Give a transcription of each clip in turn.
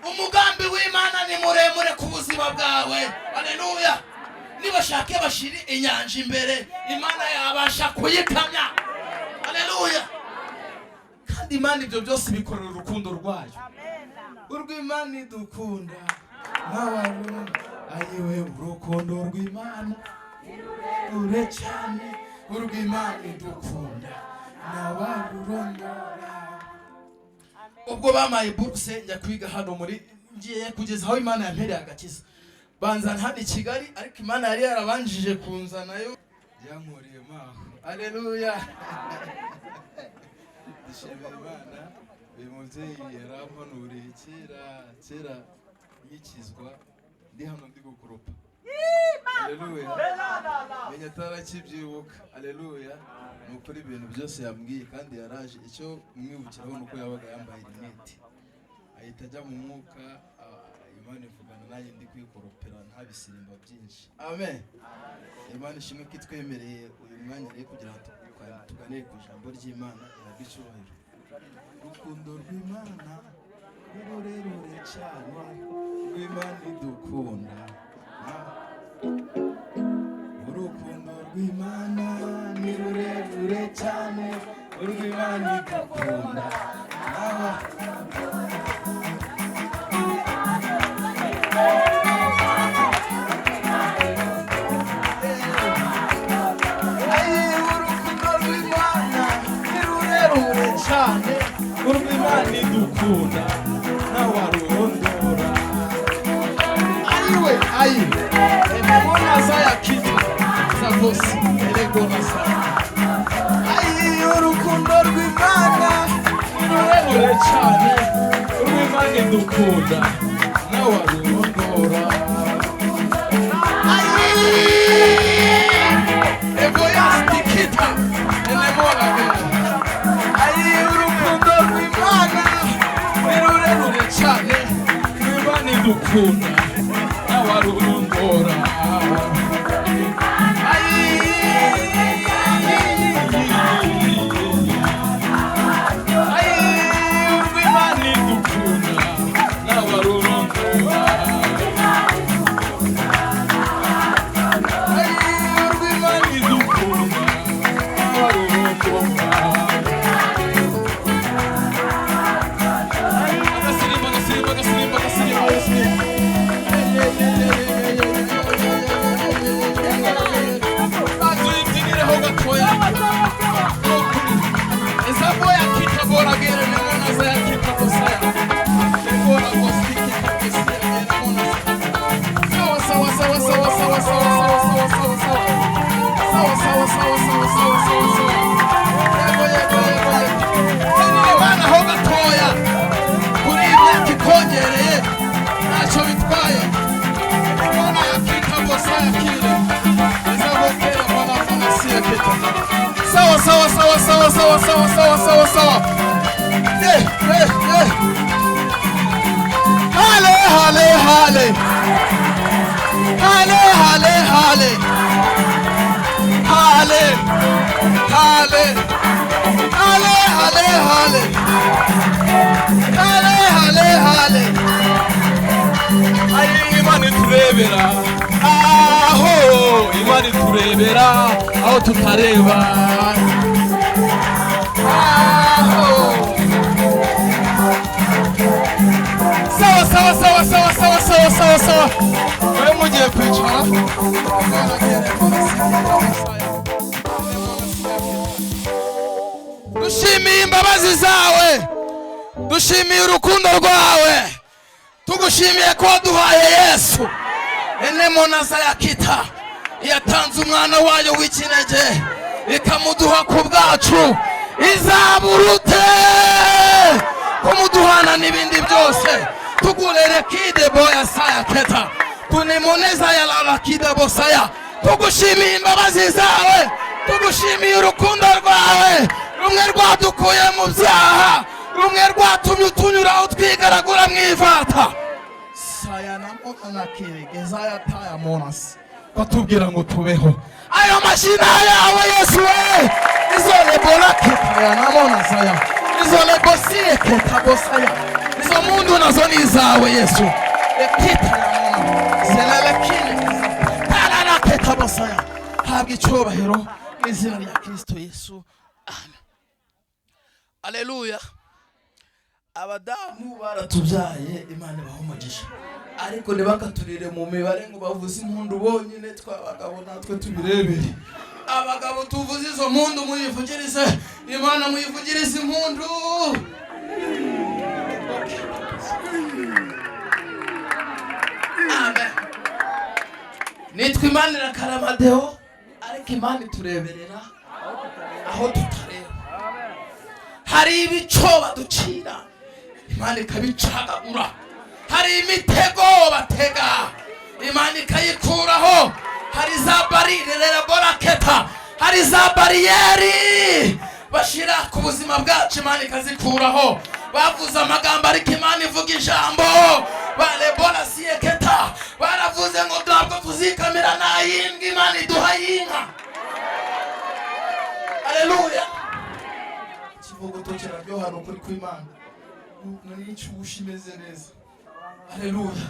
Umugambi w'Imana ni muremure ku buzima bwawe. Aleluya! Nibashake bashire inyanja imbere, Imana yabasha kuyikamya. Aleluya! Kandi Imana ibyo byose bikorera urukundo rwayo, urw'Imana idukunda nk'abantu. Ayiwe, urukundo rw'Imana rure cyane, urw'Imana idukunda ntawarurondora. Ubwo bamaye buruse, njya kwiga hano muri, ngiye kugeza aho Imana yampereye agakiza. Banzana hano i Kigali, ariko Imana yari yarabanjije kunzanayo, Yankoreye maho. Aleluya! Dushimira Imana. Uyu mubyeyi yarampanuriye kera kera nkikizwa, ndi hano ndi gukoropa. Aleluya! Menya atarakibyibuka. Aleluya! Ni ukuri, ibintu byose yambwiye kandi yaraje. Icyo mwibukiraho ni uko yabaga yambaye rinete, ahita ajya mu mwuka. Imana ivugana nanjye ndi kwikoropera, nta bisirimba byinshi. Amen. Imana ishimwe ko itwemereye uyu mwanya rero kugira ngo tuganire ku ijambo ry'Imana. Ihabwe icyubahiro. Urukundo rw'Imana ni rurerure cyane, rw'Imana idukunda. Urukundo rw'Imana ni rurerure cyane, urw'Imana idukunda nawe. Ayi, urukundo rw'Imana ni rurerure cyane, urw'Imana idukunda ntawarurondora. Ayiwe, ayi emona zaya kita zagosi elegona saya. Ayi, urukundo rw'Imana ni rurerure cyane, urw'Imana idukunda ntawarurondora. Ayi, egoyastikita enemona. Ayi, urukundo rw'Imana ni rurerure cyane, rw'Imana idukunda ntawarurondora. Ayi, ayi, urw'Imana idukunda ntawarurondora. Ayi, urw'Imana idukunda ntawarurondora. Agasirimba, agasirimba, agasirimba, agasirimba, agasirimba. Bazuyibyinireho gatoya. Ezabo yakita boragere nemona zayakita bosaya. Ebora bosikita bosiya nemona. Sawa sawa sawa sawa sawa sawa sawa sawa sawa sawa. Sawa sawa sawa sawa sawa sawa sawa. Yego, yego, yego, yego. Byinira Imana ho gatoya. Kuri iyi myaka ikongereye ntacyo bitwaye. Imana yakita bosaya kire. Ezabokera mwana mwana siyakita. Sawa sawa sawa sawa sawa sawa sawa sawa sawa. Eh eh eh. Hale hale hale. Hale hale hale. Hale hale. Hale hale hale. Hale hale hale. Ayi, Imana iturebera aho, Imana iturebera aho tutareba. Aho. Sawa sawa sawa sawa sawa sawa sawa sawa. Mwe mugiye kwicara. Dushimiye imbabazi zawe, dushimiye urukundo rwawe, tugushimiye ko waduhaye Yesu. Enemona yakita yatanze umwana wayo w'ikinege ikamuduha ku bwacu, izaburute kumuduhana n'ibindi byose? Tugurere kide boya saya keta tunimuneza ya kide bosaya. Tugushimiye imbabazi zawe, tugushimiye urukundo rwawe, rumwe rwadukuye mu byaha, rumwe rwatumye utunyuraho twigaragura mu ivata saya na mona kirigeza yataya monasi batubwira ngo tubeho. Ayo mashina yawe Yesu we, izo lebola ketaya na mona saya, izo lebosiye keta bosaya, izo Izo mundu nazo ni izawe Yesu. Ekita ya muntu zelalakine tarara bosaya. Habwa icyubahiro mu izina rya Kristo Yesu, amen. Aleluya. Abadamu baratubyaye, Imana ibaha umugisha, ariko ntibakaturire mu mibare ngo bavuze impundu bonyine. Twabagabo natwe tubirebere. Abagabo tuvuze izo mpundu, muyivugirize Imana, muyivugirize impundu. Amen. Nitwa Imana Irakaramадeo, ariko Imana itureberera aho tutareba. Hari ibico baducira, Imana ikabicagagura. Hari imitego batega, Imana ikayikuraho. Hari za barire boraketa, hari za bariyeri bashyira ku buzima bwacu, Imana ikazikuraho. Bavuze amagambo, ariko Imana ivuga ijambo. Barebora siyeketa, baravuze ngo ntabwo tuzikamira n'ay'imbwa, Imana iduha y'inka. Aleluya. Ikivuguto kiraryoha, ni ukuri kw'Imana, n'inshyushyu imeze neza. Aleluya.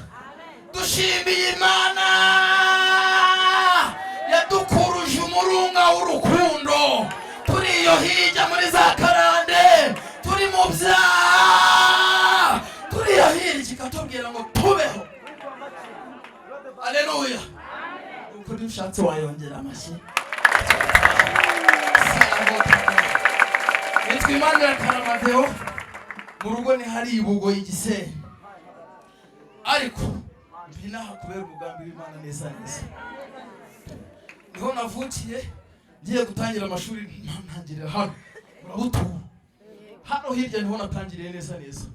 Dushimiye Imana yadukuruje umurunga w'urukundo. Turi iyo hirya muri za karande, turi mu byaha, turi iyo hirya, ikatubwira ngo tubeho. Aleluya. Ukuri ushatse wayongera amashyi. Nitwa Imana ya Karamadeo. Mu rugo ni hari ibugo y'igisenyi, ariko mbinaha kubera umugambi w'Imana. Neza neza niho navukiye. Ngiye gutangira amashuri ntangirira hano murabutura, hano hirya niho natangiriye neza neza.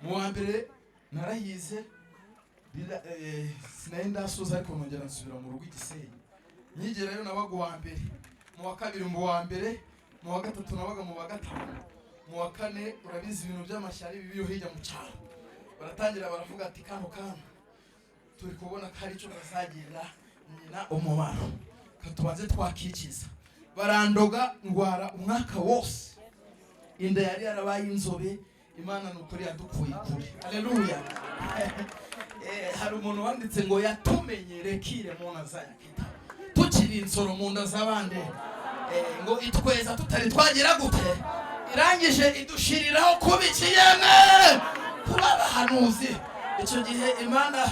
Mu wa mbere narahize, sinari ndasoza, ariko nongera nsubira mu rugo igisenyi. Nkigerayo nabaga uwa mbere, mu wa kabiri mu wa mbere, mu wa gatatu nabaga mu wa gatanu, mu wa kane urabizi ibintu by'amashyari bibi hirya mu cyaro. Baratangira baravuga ati kano kano turi kubona ko hari icyo bazagirira nyina umumaro, katubanze twakikiza. Barandoga, ndwara umwaka wose, inda yari yarabaye inzobe. Imana ni ukuri yadukuye kure. Aleluya. Hari umuntu wanditse ngo yatumenye rekire mu nazayakita tukiri insoro mu nda z'abandi, ngo itweza tutari twagira gute, irangije idushiriraho kuba ikiyemwe, kuba abahanuzi. Icyo gihe Imana,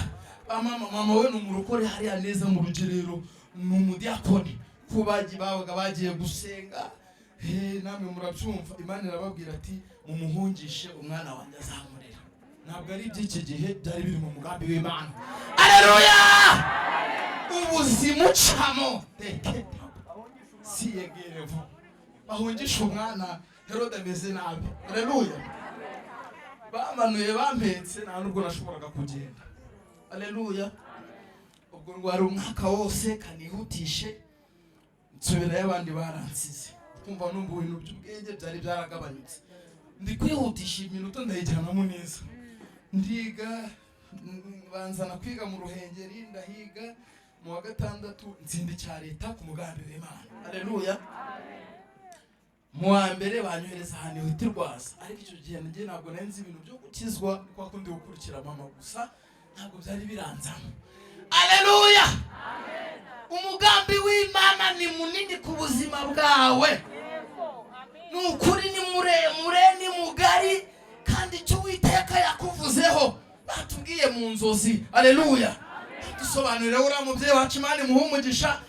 mama, mama we ni umurokore hariya neza mu rugerero, ni umudiyakoni. Ko babaga bagiye gusenga, namwe murabyumva, Imana irababwira ati mumuhungishe umwana wanjye azamurera. Ntabwo ari iby'iki gihe, byari biri mu mugambi w'Imana. Aleluya. Ubuzima ucamo teketa siyegerevo bahungisha umwana, Herode ameze nabi. Aleluya. Bamanuye bampetse, nta nubwo nashoboraga kugenda. Aleluya. Ubwo ndwara umwaka wose, kanihutishe nsubirayo, abandi baransize. Kumva numva ibintu by'ubwenge byari byaragabanyutse, ndi kwihutisha iminota ndayijyanamo neza. Ndiga, banzana kwiga mu Ruhengeri, ndahiga. Mu wa gatandatu ntsinda icya leta ku mugambi w'Imana. Aleluya. Mu wa mbere banyohereza ahantu hita Rwaza, ariko icyo gihe njye ntabwo nari nzi ibintu byo gukizwa, ni kwa kundi gukurikira mama gusa, ntabwo byari biranzamo. Aleluya. Umugambi w'Imana ni munini ku buzima bwawe, ni ukuri, ni muremure, ni mugari, kandi icyo Uwiteka yakuvuzeho batubwiye mu nzozi. Aleluya. Dusobanurire uriya mubyeyi wacu, Imana imuhe umugisha.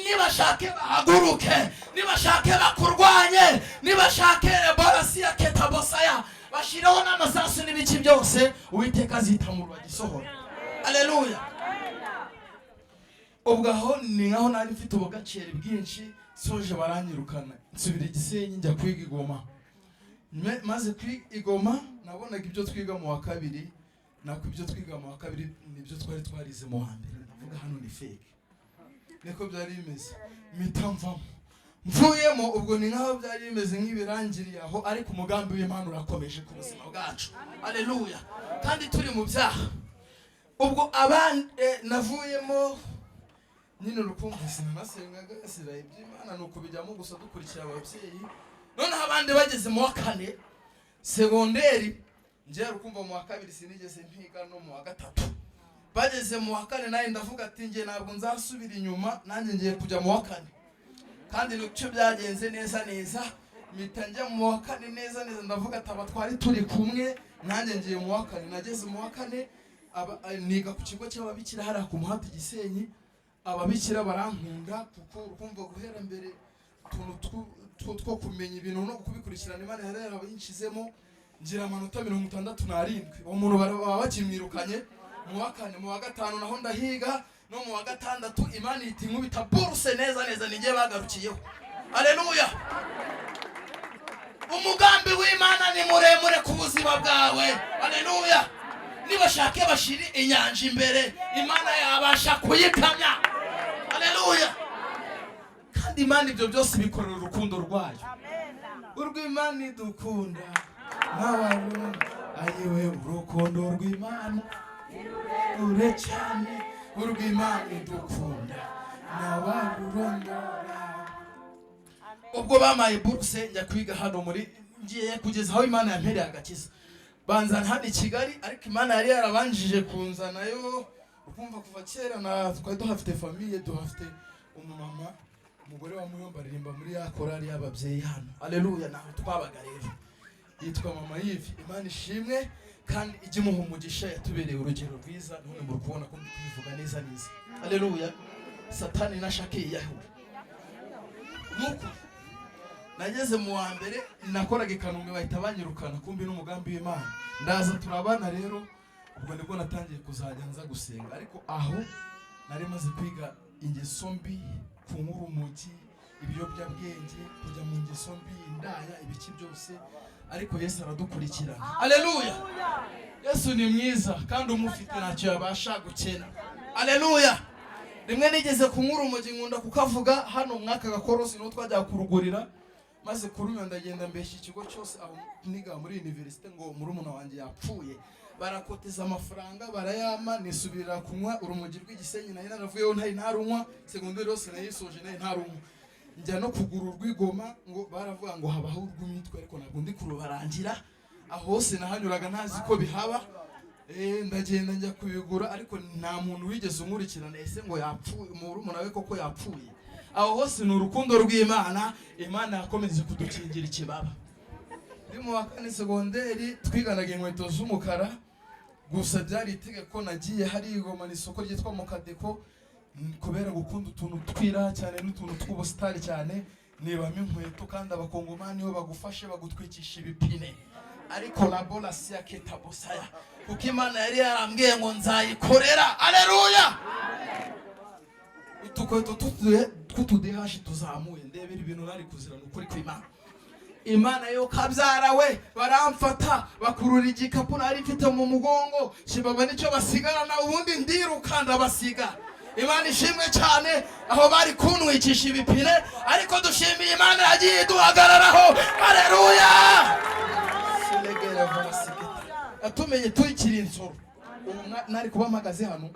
Nibashake bahaguruke, nibashake bakurwanye, nibashake borasiya ketabosaya bashireho n'amasasu n'ibiki byose, Uwiteka azitamurwa gisohora. Aleluya. Ubwo aho ni nkaho nari mfite ubugaceri bwinshi. Soje baranyirukana, nsubira igisenyi, njya kwiga i Goma. Maze kwiga i Goma nabonaga ibyo twiga mu wa kabiri, nako ibyo twiga mu wa kabiri nibyo twari twarize mu wa mbere. Ndavuga hano ni fake, niko byari bimeze. Mpita mvamo. Mvuyemo ubwo ni nkaho byari bimeze nk'ibirangiriye aho, ariko umugambi w'Imana urakomeje ku buzima bwacu. Aleluya. Kandi turi mu byaha. Ubwo abandi navuyemo nyine, urukumva sinanasengaga, siraye iby'Imana ni ukubijyamo gusa dukurikira ababyeyi. Noneho abandi bageze mu wa kane segonderi. Njye ukumva mu wa kabiri sinigeze mpiga, no mu wa gatatu. Bageze mu wa kane, nawe ndavuga ati: "Njye ntabwo nzasubira inyuma, nanjye ngiye kujya mu wa kane." Kandi nicyo byagenze neza neza, mpita njya mu wa kane neza neza. Ndavuga ati: "Aba twari turi kumwe, nanjye ngiye mu wa kane." Nageze mu wa kane, niga ku kigo cy'ababikira hariya ku Muhati Gisenyi. Ababikira barankunda, kuko ukumva guhera mbere utuntu two kumenya ibintu no kubikurikirana Imana yari yarabinshizemo. Ngira amanota 67. Uwo muntu baba bakimwirukanye mu wa kane. Mu wa gatanu naho ndahiga, no mu wa gatandatu. Imana ihita inkubita buruse neza neza, ninjye bagarukiyeho. Aleluya! Umugambi w'Imana ni muremure ku buzima bwawe. Aleluya! Nibashake bashire inyanja imbere, Imana yabasha kuyikamya. Aleluya! Kandi Imana ibyo byose bikorera urukundo rwayo, urw'Imana idukunda n'abantu. Ayiwe, urukundo rw'Imana rure cyane, urw'Imana idukunda n'abarurondora. Ubwo bamaye buruse, njya kwiga hano muri, ngiye kugeza aho Imana yampereye agakiza. Banzana hano i Kigali, ariko Imana yari yarabanjije kunzanayo. Ukumva kuva kera na twari duhafite famille, duhafite umumama, umugore wa Muyomba, aririmba muri ya korali y'ababyeyi hano. Aleluya! Naho twabaga rero, yitwa Mama Yivi. Imana ishimwe kandi ijye imuha umugisha, yatubereye urugero rwiza. None muri kubona ko ndi kubivuga neza neza. Aleluya! Satani nashake yiyahure. Nuko nageze mu wa mbere, nakoraga i Kanombe, bahita banyirukana. Kumbi n'umugambi w'Imana, ndaza turabana. Rero ubwo nibwo natangiye kuzajya nza gusenga, ariko aho nari maze kwiga ingeso mbi, kunywa urumogi, ibiyobyabwenge, kujya mu ngeso mbi, indaya, ibiki byose. Ariko Yesu aradukurikirana. Aleluya! Yesu ni mwiza, kandi umufite ntacyo yabasha gukena. Aleluya! Rimwe nigeze kunywa urumogi, nkunda kukavuga hano, mwaka gakorosi niho twajyaga kurugurira. Maze kurunywa, ndagenda mbeshya ikigo cyose aho niga muri université ngo murumuna wanjye yapfuye. Barakoteza amafaranga, barayama, nisubirira kunywa urumogi rw'igisenyi. Nari naravuyeho, ntari ntarunywa. Segonderi yose nayisoje nari ntarunywa. Njya no kugura urw'igoma, ngo baravuga ngo habaho urw'imitwe, ariko ntabwo ndi kurubarangira. Aho hose nahanyuraga ntazi ko bihaba. Ndagenda njya kubigura, ariko nta muntu wigeze unkurikirana ese ngo yapfuye, murumuna we koko yapfuye. Aho hose ni urukundo rw'Imana. Imana yakomeje kudukingira ikibaba. Ndi mu wa kane segonderi, twiganaga inkweto z'umukara gusa, byari itegeko. Nagiye hari igoma, ni isoko ryitwa Mukadeko, kubera gukunda utuntu twira cyane n'utuntu tw'ubusitari cyane, nibamo inkweto. Kandi Abakongomani iyo bagufashe bagutwikisha ibipine, ariko labola siya bosaya, kuko Imana yari yarambwiye ngo nzayikorera. Aleluya! Utukweto tw'utudehashi tuzamuye, ndebera ibintu nari kuzira. Ni ukuri kw'Imana, Imana yo kabyara we. Baramfata, bakurura igikapu nari mfite mu mugongo, kibaba nicyo basigarana, ubundi ndiruka ndabasiga. Imana ishimwe cyane. Aho bari kuntwikisha ibipine, ariko dushimiye Imana yagiye iduhagararaho. Aleluya! Selegera varasigeta. Yatumenye tukiri insoro. Ubu nari kuba mpagaze hano,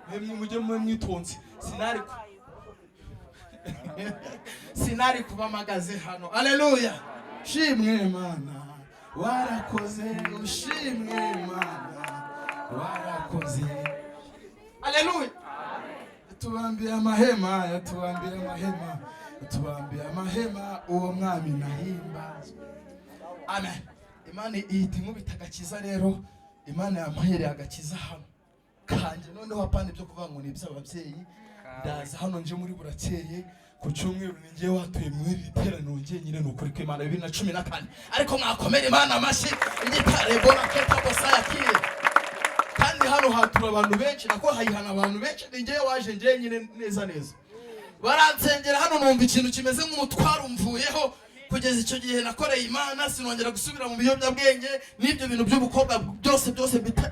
mwemwe mujye mube mwitonze, sinari kuba mpagaze hano. Aleluya! Shimwe Mana, warakoze. Ushimwe Mana, warakoze. Aleluya! Yatubambiye amahema, yatubambiye amahema, yatubambiye amahema. Uwo mwami nahimbazwe. Amen. Imana ihita inkubita agakiza. Rero Imana yamuhereye agakiza hano kanjye. Noneho apana ibyo kuvuga ngo ni iby'ababyeyi. Ndaza hano, nje muri burakeye ku cyumweru, ni njyewe watuye muri iri teraniro njyenyine. Ni ukuri kw'Imana, 2014. Ariko mwakomera Imana amashyi. Igitare bona keta bosa yakire. Kandi hano hatura abantu benshi, nako hayihana abantu benshi, ni njyewe waje njyenyine neza neza. Baransengera hano, numva ikintu kimeze nk'umutwaro umvuyeho. Kugeza icyo gihe nakoreye Imana, sinongera gusubira mu biyobyabwenge n'ibyo bintu by'ubukobwa byose byose. Bita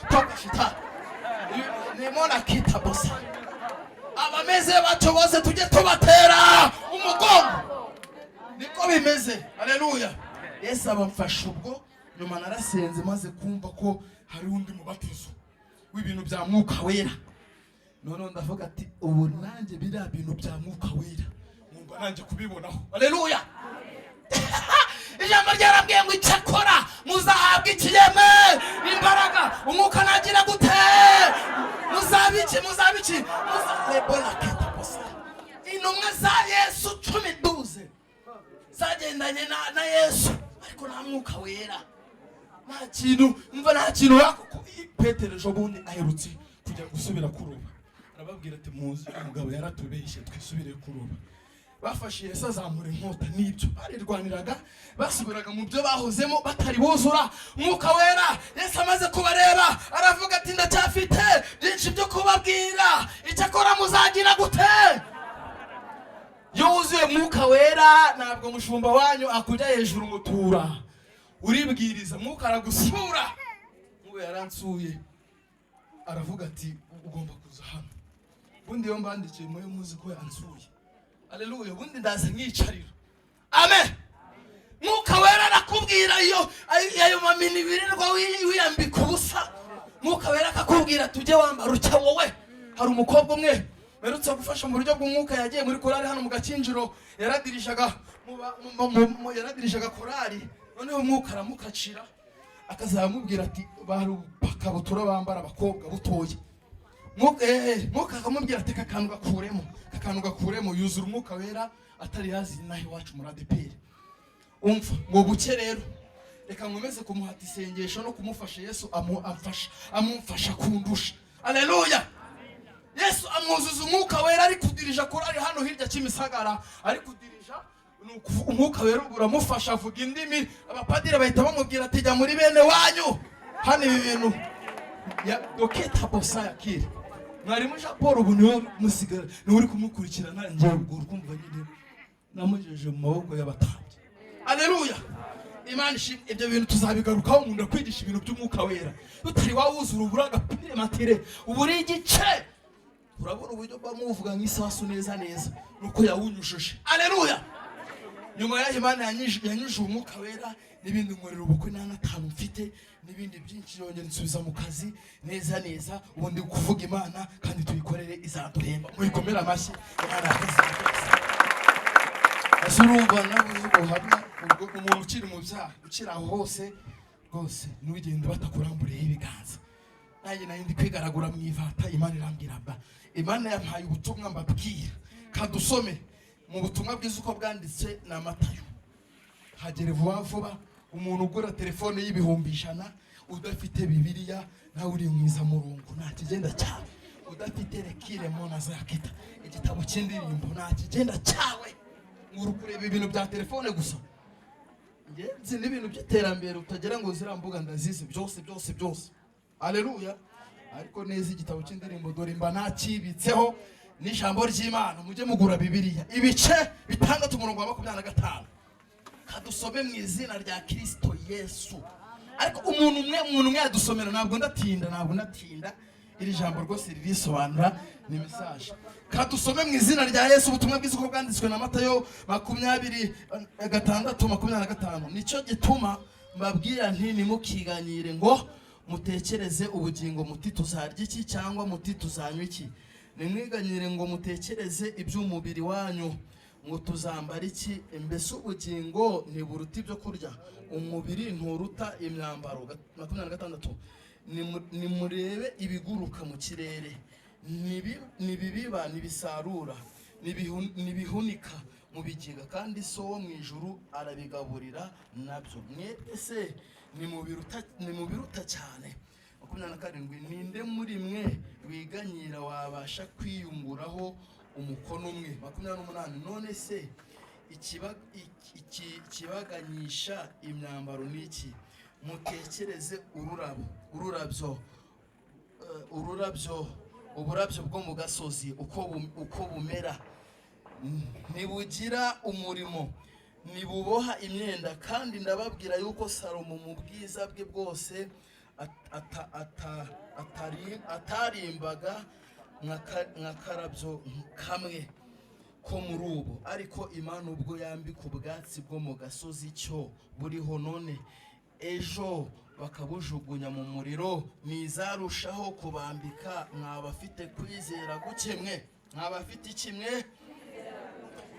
toka shitani, nimona kita bosa. Abameze batyo bose tujye tubatera umugongo, niko bimeze. Aleluya! Yesu abamfasha. Ubwo nyuma narasenze, maze kumva ko hari undi mubatizo w'ibintu bya Mwuka Wera. Noneho ndavuga ati: "Ubu nanjye biriya bintu bya Mwuka Wera nkumva nanjye kubibonaho." Aleluya! Ijambo ryarabwiye ngo icyakora Muzahabwa ikiyeme imbaraga. Umwuka nagira gute? Muzaba iki? Muzaba iki? Muzarebola keta bosa. Intumwa za Yesu 12 zagendanye na Yesu, ariko nta Mwuka Wera, nta kintu. Mva, nta kintu. Petero ejo bundi aherutse kujya gusubira kuroba, arababwira ati: "Muzi umugabo yaratubeshye, twisubire kuroba." Bafashe Yesu azamura inkota, n'ibyo barirwaniraga, basubiraga mu byo bahozemo batari buzura Umwuka Wera. Yesu amaze kubareba aravuga ati: "Ndacyafite byinshi byo kubabwira, icyakora muzagira gute?" Iyo wuzuye Mwuka Wera, ntabwo mushumba wanyu akujya hejuru ngo tura, uribwiriza. Mwuka aragusura. Nk'ubu yaransuye, aravuga ati: "Ugomba kuza hano." Ubundi iyo mbandikiye mube muzi ko yansuye. Aleluya! Ubundi ndaza nkicarira. Amen. Mwuka Wera arakubwira. Iyo ayo mamini wirirwa wiyambika ubusa, Mwuka Wera akakubwira: "Tujye wambara utya wowe." Hari umukobwa umwe mperutse gufasha mu buryo bw'umwuka, yagiye muri korari hano mu Gakinjiro, yaradirishaga yaradirishaga korari. Noneho Umwuka aramukacira, akazamubwira ati bari bakabutura bambara abakobwa butoya. Mwuka akamubwira ati: "Kakantu gakuremo, kakantu gakuremo." Yuzura Umwuka Wera atari yazi inaha iwacu muri ADEPR. Umva ngo buke rero, reka nkomeze kumuhata isengesho no kumufasha. Yesu amfasha, amumfasha kundusha. Aleluya! Yesu amwuzuza Umwuka Wera ari kudirija korari hano hirya Kimisagara, ari kudirija. Ni Umwuka Wera uramufasha, avuga indimi, abapadiri bahita bamubwira ati: "Jya muri bene wanyu hano." Ibi bintu ya doketa bosa yakira mwarimu Jean Paul, ubu niwe musigara, niwe uri kumukurikirana. Njyewe ubwo uri kumva nyine namugejeje mu maboko y'abatambyi. Aleluya! Imana ishimwe. Ibyo bintu tuzabigarukaho. Nkunda kwigisha ibintu by'Umwuka Wera. Utari wawuzura, ubura agapire matire, uba uri igice. Urabona uburyo bamuvuga nk'isasu neza neza, nuko yawunyujije. Aleluya! Nyuma y'aho Imana yanyujije Umwuka Wera n'ibindi, nkorera ubukwe nta n'atanu mfite n'ibindi byinshi, yongera insubiza mu kazi neza neza. Ubundi kuvuga Imana kandi tuyikorere, izaduhemba. Muyikomere amashyi. Imana yakoze byose. Ese urumva nabuze ubuhamya? Ubwo umuntu ukiri mu byaha, ukiri aho hose rwose, ntugende batakuramburiyeho ibiganza. Nanjye nari ndi kwigaragura mu ivata, Imana irambwira mba Imana yampaye ubutumwa mbabwira. Kadusome mu butumwa bwiza uko bwanditse na Matayo. Hagere vuba vuba. Umuntu ugura telefone y'100,000 udafite Bibiliya, nawe uri mwiza murungu, nta kigenda cyawe. Udafite rekire mona zakita igitabo cy'indirimbo, nta kigenda cyawe. Uri kureba ibintu bya telefone gusa. Ngenzi n'ibintu by'iterambere, utagira ngo ziriya mbuga ndazizi byose byose byose. Aleluya! Ariko neza igitabo cy'indirimbo dore mba nakibitseho n'ijambo ry'Imana. Mujye mugura Bibiliya. Ibice 6, umurongo wa 25, kadusome mu izina rya Kirisito Yesu. Ariko umuntu umwe, umuntu umwe yadusomera. Ntabwo ndatinda, ntabwo ndatinda. Iri jambo rwose ririsobanura, ni message. Kadusome mu izina rya Yesu, ubutumwa bwiza uko bwanditswe na Matayo 26, 25. "Nicyo gituma mbabwira nti: ntimukiganyire ngo mutekereze ubugingo muti: 'Tuzarya iki?' cyangwa muti: 'Tuzanywa iki?' Nimwiganyire ngo mutekereze iby'umubiri wanyu ngo: 'Tuzambara iki?' Mbese ubugingo ntiburuta ibyo kurya? Umubiri nturuta imyambaro? 26. Nimurebe ibiguruka mu kirere: ntibibiba, ntibisarura, ntibihunika mu bigega, kandi So wo mu ijuru arabigaburira nabyo. Mwebwe se ntimubiruta cyane?" 27. "Ninde muri mwe wiganyira wabasha kwiyunguraho umukono umwe?" 28. "None se ikibaganyisha imyambaro ni iki? Mutekereze ururabo, ururabyo, uburabyo bwo mu gasozi uko bumera: ntibugira umurimo, ntibuboha imyenda, kandi ndababwira yuko Salomo mu bwiza bwe bwose atarimbaga nk'akarabyo kamwe ko muri ubu. Ariko Imana ubwo yambika ubwatsi bwo mu gasozi cyo buriho none, ejo bakabujugunya mu muriro, ntizarushaho kubambika, mwabafite kwizera guke mwe? Mwabafite ikimwe?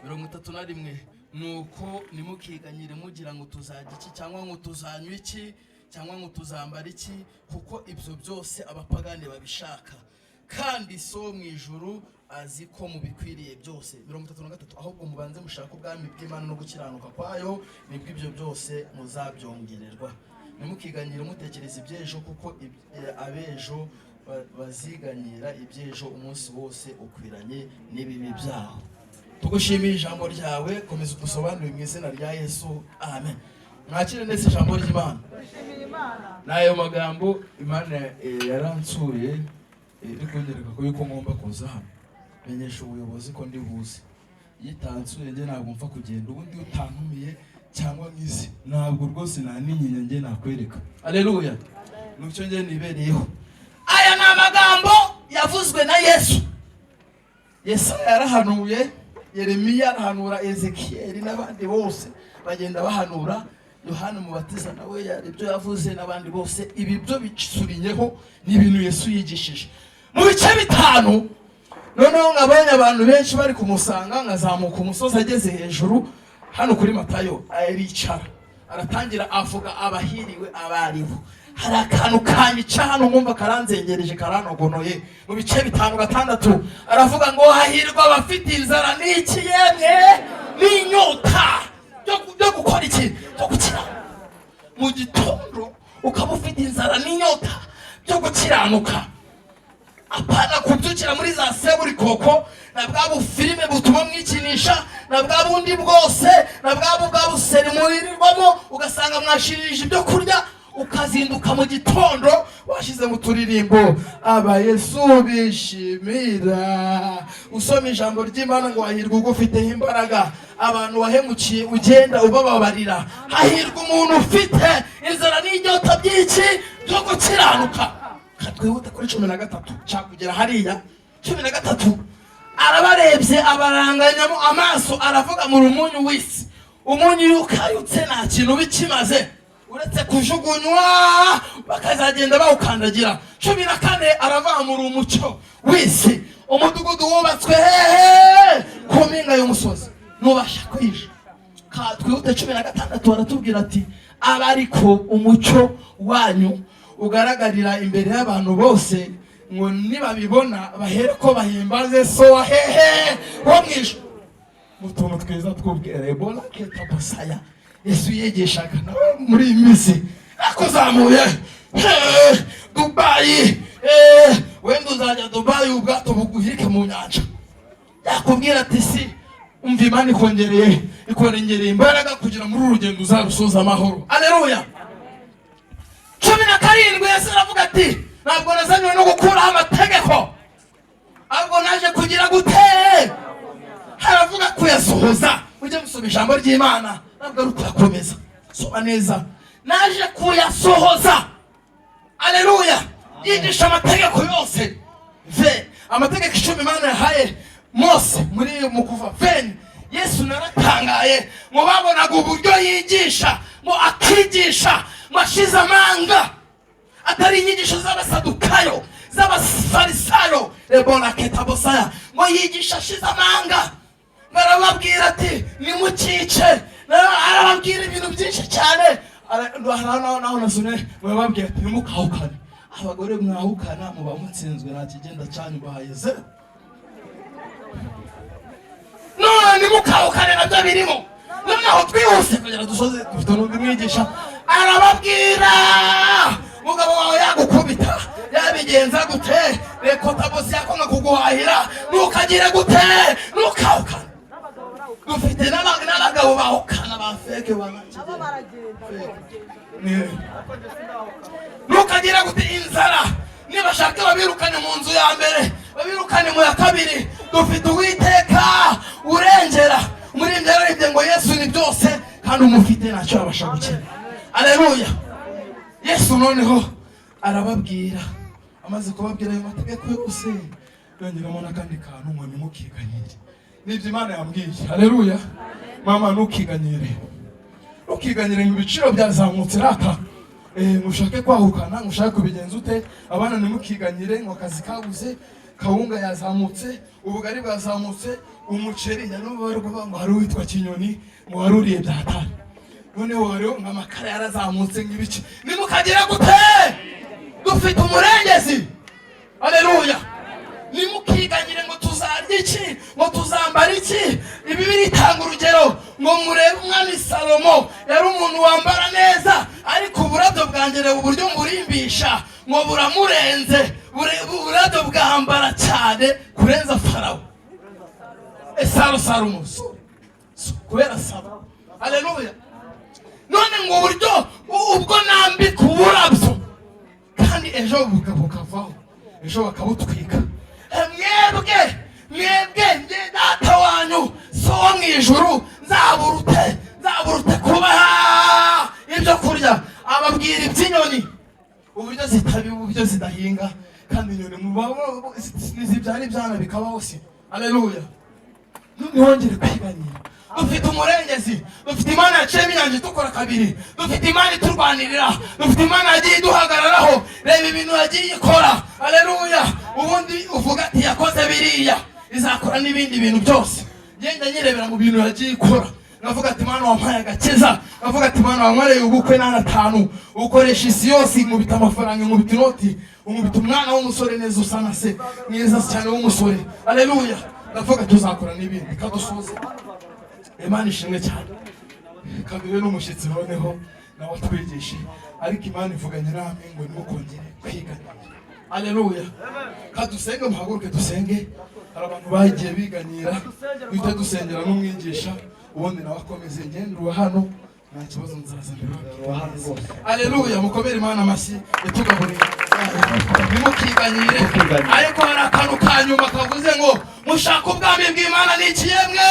31. Nuko ntimukiganyire mugira ngo tuzajya iki, cyangwa ngo tuzanywa iki, cyangwa ngo tuzambara iki, kuko ibyo byose abapagani babishaka, kandi So wo mu ijuru azi ko mubikwiriye byose. 33: ahubwo mubanze mushake ubwami bw'Imana no gukiranuka kwayo, nibwo ibyo byose muzabyongererwa. Ntimukiganyire mutekereza iby'ejo, kuko ab'ejo baziganyira iby'ejo. Umunsi wose ukwiranye n'ibibi byaho. Tugushimiye ijambo ryawe, komeza udusobanurire mu izina rya Yesu, amen. Mwakire neza ijambo ry'Imana. N'ayo magambo Imana yaransuye, iri kunyereka ko yuko ngomba kuza hano, menyesha ubuyobozi ko ndi buze. Iyo itansuye njye ntabwo mfa kugenda. Ubundi iyo utantumiye cyangwa nk'izi, ntabwo rwose nta n'inyinya njye nakwereka. Aleluya, nucyo njye nibereyeho. Aya ni amagambo yavuzwe na Yesu. Yesaya yarahanuye, Yeremiya arahanura, Ezekiyeli n'abandi bose bagenda bahanura, Yohana Umubatiza nawe yari ibyo yavuze, n'abandi bose. Ibi byo bisurinyeho ni ibintu Yesu yigishije mu bice bitanu. Noneho nkabonye abantu benshi bari kumusanga, nkazamuka umusozi. Ageze hejuru hano kuri Matayo, aricara, aratangira avuga abahiriwe abaribo. Hari akantu kanyica hano, nkumva karanzengereje, karanogonoye. Mu bice bitanu gatandatu aravuga ngo hahirwa abafite inzara n'iki yemwe n'inyota byo gukora iki? Byo gukira. Mu gitondo ukaba ufite inzara n'inyota byo gukiranuka, apana kubyukira muri za seburikoko na bwa bufilime butuma mwikinisha, na bwa bundi bwose, na bwa buseri muririrwamo, ugasanga mwashirije ibyo kurya, ukazinduka mu gitondo washize mu turirimbo aba Yesu bishimira, usoma ijambo ry'Imana ngo hahirwa ugufiteho imbaraga, abantu wahemukiye ugenda ubababarira. Hahirwa umuntu ufite inzara n'inyota by'iki? Byo gukiranuka. Twihute kuri 13, nshaka kugera hariya. 13, arabarebye, abaranganyamo amaso, aravuga mu rumunyu w'isi. Umunyu iyo ukayutse nta kintu bikimaze uretse kujugunywa, bakazagenda bawukandagira. 14, aravamura umucyo w'isi. Umudugudu wubatswe hehe? Ku mpinga y'umusozi, ntubasha kwisha. Twihute, 16, baratubwira ati aba ariko umucyo wanyu ugaragarira imbere y'abantu bose, ngo nibabibona bahere ko bahimbaze So wa hehe? Wo mu ijuru. Mu tuntu twiza tw'ubwere bona ketabosaya Yesu yigishaga nawe muri iyi minsi akuzamuye. Dubayi, wenda uzajya Dubayi, ubwato buguhirike mu nyanja. Yakubwira ati si umva, Imana ikongereye, ikongereye imbaraga kugira muri uru rugendo uzarusoza amahoro. Aleluya. 17, Yesu aravuga ati ntabwo nazanywe no gukuraho amategeko, ahubwo naje kugira gute? Haravuga kuyasohoza. Mujye musoma ijambo ry'Imana, ntabwo ari ukuyakomeza. Soma neza, naje kuyasohoza. Aleluya. Yigisha amategeko yose ve amategeko 10 Imana yahaye Mose muri mu Kuva 20. Yesu naratangaye ngo babonaga uburyo yigisha, ngo akigisha ngo ashize amanga, atari inyigisho z'Abasadukayo, z'Abafarisayo, rebona ketabosaya, ngo yigisha ashize amanga. Barababwira ati nimukice. Arababwira ibintu byinshi cyane. Naho nasomye barababwira ati ntimukahukane. Abagore mwahukana muba mutsinzwe, nta kigenda cyanyu, bahaye zero. None ntimukahukane nabyo birimo. Noneho twihuse kugira dusoze, dufite n'undi mwigisha. Arababwira, mugabo wawe yagukubita, yabigenza gute, rekotabosi yakonga kuguhahira, ntukagire gute? Ntukahukane. Dufite n'abagabo bahukana ba fake Nabo baragenda. Ntukagira gute? Inzara nibashaka babirukane mu nzu ya mbere, babirukane mu ya kabiri. Dufite Uwiteka urengera. Umuririmbyi yararirimbye ngo Yesu ni byose, kandi umufite ntacyo yabasha gukina. Aleluya. Yesu noneho arababwira, amaze kubabwira ayo mategeko yose, yongeramo n'akandi kantu ngo ntimukiganyire. Nibyo Imana yambwiye. Haleluya. Mama, ntukiganyire, ntukiganyire ngo ibiciro byazamutse rata, ngo ushake kwahukana, ngo ushake kubigenza ute. Abana, ntimukiganyire ngo akazi kabuze. Kawunga yazamutse, ubugari bwazamutse, umuceri n'ubu bari kuvuga ngo hari uwitwa Kinyoni ngo waruriye byatari. Noneho hariho ngo amakara yarazamutse nk'ibiki. Nimukagera gute? Dufite umurengezi. Aleluya. Nimukiganyire ngo tuzarya iki, ngo tuzambara iki. Ibi biritanga urugero ngo murebe umwami Salomo, yari umuntu wambara neza, ariko uburabyo bwanjye uburyo mburimbisha ngo buramurenze. Uburabyo bwambara cyane kurenza Farawo. Esaro Salomo kubera Salomo. Aleluya. None ngo uburyo ubwo nambika uburabyo, kandi ejo bukavaho, ejo bakabutwika. Mwebwe mwebwe nge data wanyu so wo mu ijuru nzaburute kubaha ibyo kurya. Ababwira iby'inyoni uburyo zitabiba, uburyo zidahinga, kandi inyoni zibyara ibyana bikabaho si. Aleluya. Ntiwongere kwiganyira. Dufite umurengezi, dufite Imana yaciyemo inyanja itukura kabiri, dufite Imana iturwanirira, dufite Imana yagiye iduhagararaho. Reba ibintu yagiye ikora. Aleluya. Ubundi uvuga ati yakoze biriya, izakora n'ibindi bintu byose. Ngenda nyirebera mu bintu yagiye ikora, navuga ati Mana wampaye agakiza, navuga ati Mana wankoreye ubukwe n'atanu, ukoresha isi yose, inkubita amafaranga, inkubita inoti, unkubita umwana w'umusore neza usa na se, mwiza cyane w'umusore. Aleluya. Ndavuga tuzakora n'ibindi. Kadusoze. Imana ishimwe cyane. Kaduhe n'umushyitsi noneho nawe atwigishe. Ariko Imana ivuganye namwe ngo nimukongere kwiganyira. Aleluya. Kadusenge, muhaguruke dusenge. Hari abantu bagiye biganyira, duhita dusengera n'umwigisha, ubundi nawe akomeze. Ngendura hano nta kibazo, nzaza mbibabwire. Aleluya. Mukomere Imana amashyi itugaburiye. Ntimukiganyire. Ariko hari akantu ka nyuma kavuze ngo mushaka ubwami bw'Imana ni ikiyemwe.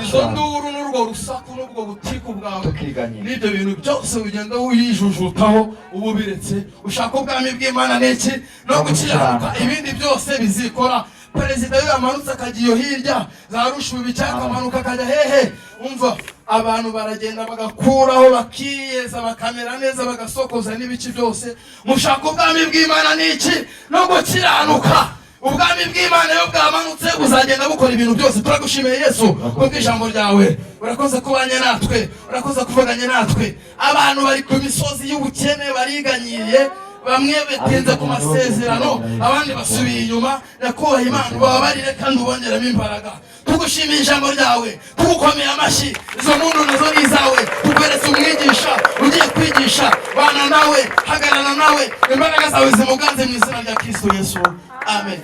Izo nduru n'urwo rusaku n'ubwo butiku bwawe Tukiganyira. n'ibyo bintu byose ugenda uyijujutaho, uba ubiretse. Ushaka ubwami bw'Imana ni iki? No gukiranuka, ibindi byose bizikora. Perezida iyo yamanutse akajya iyo hirya za Rushubi, cyangwa akamanuka akajya hehe, umva abantu baragenda bagakuraho, bakiyeza, bakamera neza, bagasokoza n'ibici byose. Mushaka ubwami bw'Imana ni iki? No gukiranuka. Ubwami bw'Imana iyo bwamanutse buzagenda bukora ibintu byose. Turagushimiye Yesu kubw'ijambo ryawe. Urakoze kubanye natwe, urakoze kuvuganye natwe. Abantu bari ku misozi y'ubukene bariganyiriye, bamwe batinze ku masezerano, abandi basubiye inyuma. Nyakubahwa Imana, ubababarire kandi ubongeremo imbaraga. Tugushimiye ijambo ryawe, tugukomeye amashyi. Izo mpundu nazo ni izawe. Tukweretse umwigisha ugiye kwigisha. Bana nawe, hagarara nawe, imbaraga zawe zimuganze mu izina rya Kristo Yesu, amen.